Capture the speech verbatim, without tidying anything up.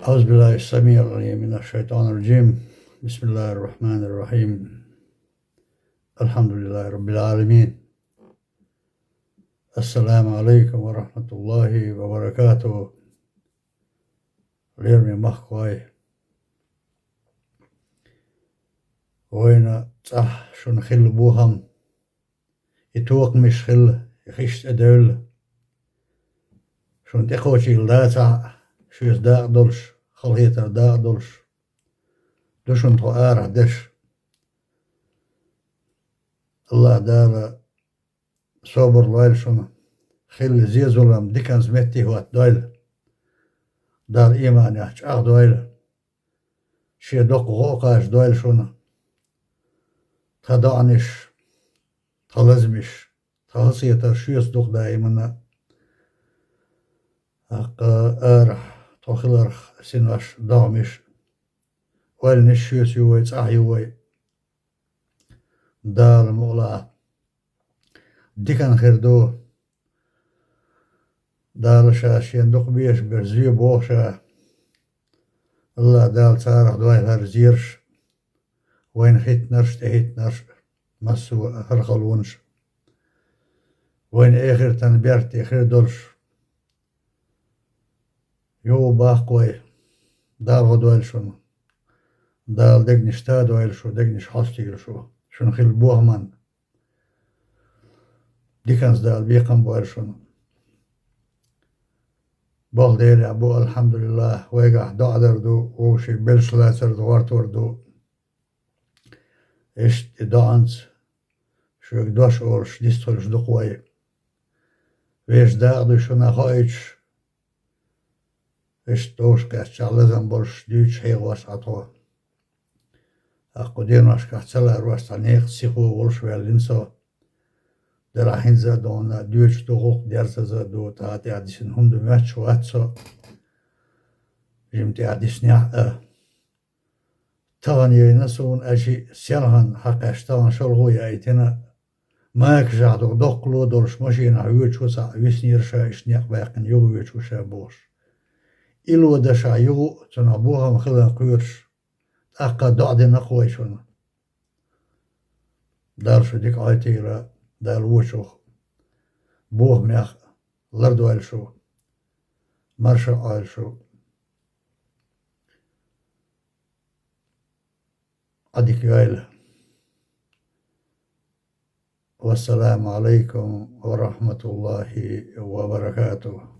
أعوذ بالله السميع العليم من الشيطان الرجيم. بسم الله الرحمن الرحيم. الحمد لله رب العالمين. السلام عليكم ورحمة الله وبركاته. Лераме махкой. Вайна цӀахь шуна хилла бохам, и токхамаш хилла, и хиш цӀа девлла. Шуна тӀекхочийла дацахь, шуьца дакъа долуш, халахетар дакъа долуш, ду шуна тхо арахь деш. АллахӀ Дала собар лойла шуна, хилла зе-зулам диканца метте хӀоттадойла. Дала иманехь чӀагӀдойла. Шен доккха гӀо кхачадойла шуна. Тхан доӀанаш, тхан лазамаш, тхан хасетар шуьца ду-кх даимана. ТӀаккха арахь тхо хиларх синош, догӀмаш, ойланаш шуьца ю вай, цӀахь ю вай. Дала мукъалахь диканна хир ду. Дала Ша Шена дукха безаш берш зоь боху Ша. АллахӀ Дала царах дойла хӀара зераш, вайна хӀиттинарш а, тӀехӀиттинарш а, массо а хӀара халонаш а, вайна эхартан беркате хир долуш. Юха баккха вай, Дала гӀо дойла шуна. Дала дегнаш тадойла шу, дегнаш хьостийла шу. Шуна хилла бохаман диканца Дала бекхам бойла шуна. Болх Делехь бу, алхьамдулиллахӀ, вайгахь доӀа дар ду, вовшийн белш лацар ду, гӀортор ду. Иштта и доӀанца шуьга дош олуш дистхуьлуш ду-кх вай. Вешан дакъа ду шуна хоуьйтуш, иштта довшахкхетчахь лазам болуш дуьйцуш хьехош Ӏа тхо. ТӀаккха кху деношкахь ца ларош цхьа некъаца сихо волуш ваьллина со. Делахь хӀинца а дона доьшуш ду, гӀуллакх дерзаза а ду, тӀаккха тӀаьхьа дисина хӀума ду моьттуш вац со. Жима тӀаьхьа диснехь а. Тахана яйна суна аьшшиъ селхана хьакхаьчча, тахана шалхо яийтина, макашахь дукха доккхало долуш машенахь воьдуш ву цхьаъ, виснера ша иштта некъ баьккхина, юха воьдуш ву ша бохуш. Ило дашахь юха а цунах бохам хиларна кхоьруш, тӀаккха доӀа дина-кх вай шуна. Дала шу дика Ӏойтийла, Дала вочух бохамех лардойла шу, марша Ӏойла шу. Ӏадика йойла. Вассаламу Ӏалайкум ва рахьматуллахӀи ва баракатухӀ.